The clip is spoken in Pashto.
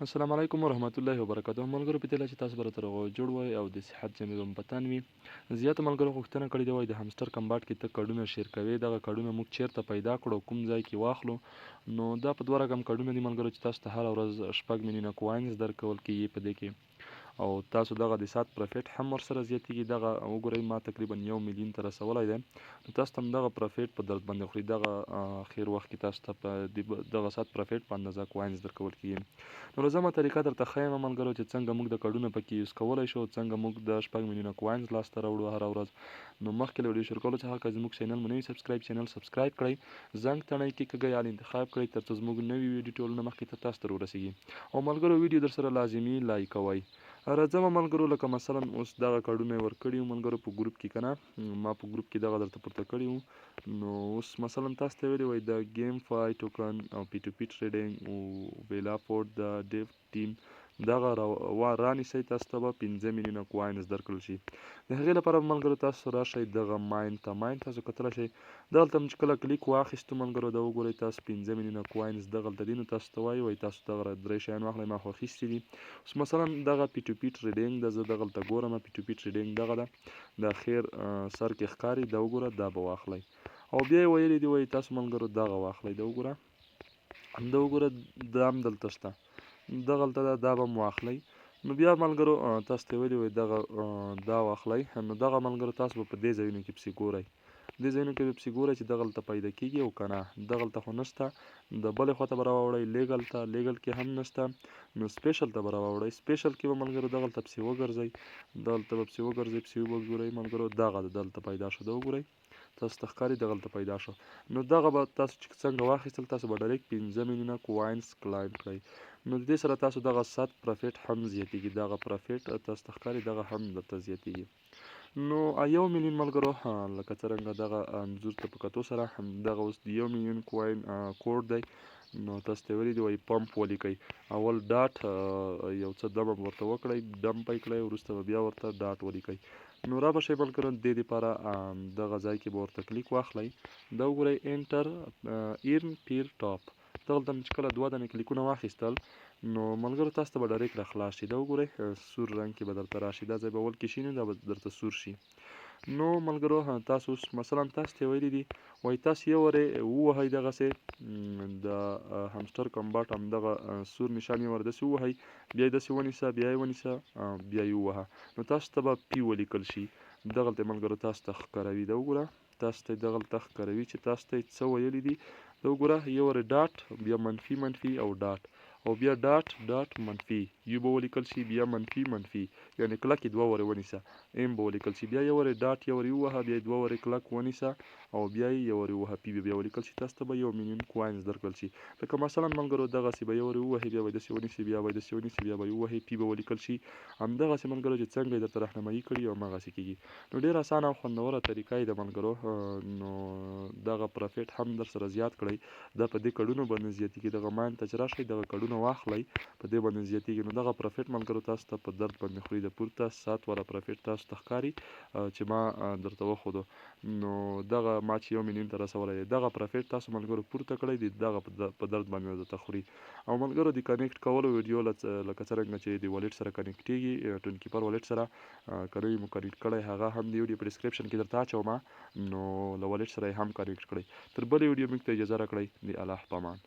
السلام علیکم ورحمت الله وبرکاته ملګرو، په تله چې تاسو به راته روغ جوړ وای او د صحت جامې به مو په تن وي. زیاتو ملګرو غوښتنه کړې ده، وایي د همسټر کمباټ کې ته کډونه شیر کوې، دغه کډونه موږ چیرته پیدا کړو، کوم ځای کې واخلو؟ نو دا په دوه رقم کډونه دي ملګرو چې تاسو ته هره ورځ 6 میلیونه coins درکول کیږي په دې کې، او تاسو دغه د ساعت profit هم ورسره زیاتیږي. دغه وګورئ، ما تقریبا 1 میلیون ته رسولی دی، نو تاسو ته هم دغه profit په درد باندې خوري. دغه اخر وخت کې تاسو ته په دغه ساعت profit په اندازه coins درکول کیږي. نو راځه طریقه درته ښیم ملګرو چې څنګه موږ د کډونه پکې use کولی شو، څنګه موږ د 6 میلیونه coins لاسته راوړو هره ورځ. نو مخکې له ویډیو شروع کولو څخه که زموږ channel مو نوی subscribe، channel subscribe کړئ، زنګ تڼۍ کې کږئ، آل انتخاب کړئ، ترڅو زموږ نوي ویډیو ټولونه مخکې تر تاسو ته ورسیږي. او ملګرو، ویډیو در سره لازمي like کوئ. راځم ملګرو، لکه مثلا اوس دغه کارډونه یې ورکړي وو ملګرو په ګروپ کې، که نه ما په ګروپ کې دغه درته پورته کړي وو. نو اوس مثلا تاسو ته ویلي وای د GameFi token او P2P trading او ویلا فورډ د dev team دغه را رانیسئ، تاسو ته به 5 میلیونه coins درکړل شي. د هغې لپاره به ملګرو تاسو راشئ دغه mine ته. mine تاسو کتلی شئ، دغلته هم چې کله کلیک واخیستو ملګرو، دا وګورئ تاسو 5 میلیونه coins دغلته دي. نو تاسو ته وایي، وایي تاسو دغه درې شیان واخلئ، ما خو اخیستي دي. اوس مثلا دغه P2P trading ده، زه دغلته ګورم، P2P trading دغه ده، د اخر سر کې ښکاري، دا وګوره، دا به واخلئ. او بیا یې ویلي دي، وایي تاسو ملګرو دغه واخلئ، دا وګوره، دا وګوره، دا هم دلته شته، دغلته ده، دا به هم واخلئ. نو بیا ملګرو تاسو ته ویلي وای دغه دا واخلئ. نو دغه ملګرو تاسو به په دې ځایونو کې پسې ګورئ، دې ځایونو کې به پسې ګورئ چې دغلته پیدا کیږي او که نه. دغلته خو نشته، د بلې خوا ته به راواوړئ، legal ته، legal کې هم نشته، نو special ته به راواوړئ. special کې به ملګرو دغلته پسې وګرځئ، دغلته به پسې وګرځئ، پسې وګورئ ملګرو، دغه ده دلته پیدا شو، دا وګورئ تاسو ته ښکاري دغلته پیدا شو. نو دغه به تاسو چې څنګه واخیستل، تاسو به direct 5 میلیونه coins claim کړئ. نو د دې سره تاسو دغه ساعت profit هم زیاتیږي، دغه profit تاسو ته ښکاري دغه هم درته زیاتیږي. نو 1 میلیون ملګرو، لکه څرنګه دغه انځور ته په کتو سره دغه اوس د 1 میلیون coin code دی. نو تاسو ته ویلي دي، وایي pump ولیکئ، اول dot یو څه دمه ورته وکړئ، dump یې کړئ، وروسته به بیا ورته dot ولیکئ. نو را به شئ ملګرو، د دې دپاره دغه ځای کې به ورته کلیک واخلئ، دا وګورئ enter earn per tap، دغلته مې چې کله دوه دانې کلیکونه واخیستل، نو ملګرو تاسو ته به direct را خلاص شي. دا وګورئ سور رنګ کې به درته راشي، دا ځای به اول کې شي، نو دا به درته سور شي. نو ملګرو تاسو اوس مثلا تاسو ته ویلي دي، وایي تاسو یو ورې ووهئ دغسې د همسټر کمباټ همدغه سور نشان یې ور داسې ووهئ، بیا یې داسې ونیسه، بیا یې ونیسه، بیا یې ووهه، نو تاسو ته به P ولیکل شي. دغلته ملګرو تاسو ته ښکاروي، دا وګوره تاسو ته دغلته ښکاروي چې تاسو ته یې څه ویلي دي. دا وګوره یو ورې dot، بیا منفي منفي او dot، او بیا dot dot منفي، U به ولیکل شي، بیا منفي منفي، یعنې کلک یې دوه ورې ونیسه، M به ولیکل شي، بیا یو ورې dot یو ورې ووهه، بیا یې دوه ورې کلک ونیسه او بیا یې یو ورې ووهه، P به بیا ولیکل شي، تاسو ته به 1 میلیون coins درکړل شي. لکه مثلا ملګرو دغسې به یو ورې ووهي، بیا به داسې ونیسي، بیا به داسې ونیسي، بیا به یې ووهي، P به ولیکل شي. همدغسې ملګرو چې څنګه یې درته رهنمایي کړي هماغسې کېږي. نو ډېره اسانه او خوندوره طریقه یې ده ملګرو. نو دغه profit هم در سره زیات کړئ، دا په دې کډونو باندې زیاتېږي. دغه mine ته چې راشئ دغه کډونه واخلئ، په دې باندې زیاتېږي. نو دغه profit ملګرو تاسو ته په درد باندې خوري، د پورته ساعت والا profit تاسو ته ښکاري چې ما درته وښودو. نو دغه ما چې 1 میلیون ته رسولی دی، دغه profit تاسو ملګرو پورته کړئ، د دغه په درد باندې درته خوري. او ملګرو د connect کولو ویډیو لکه څرنګه چې د wallet سره connect کېږي، Tonkeeper wallet سره، که نوی مو connect کړی هغه هم د ویډیو په description کې درته اچوم، نو له wallet سره یې هم connect کړئ. تر بلې ویډیو موږ ته اجازه راکړئ، د الله په امان.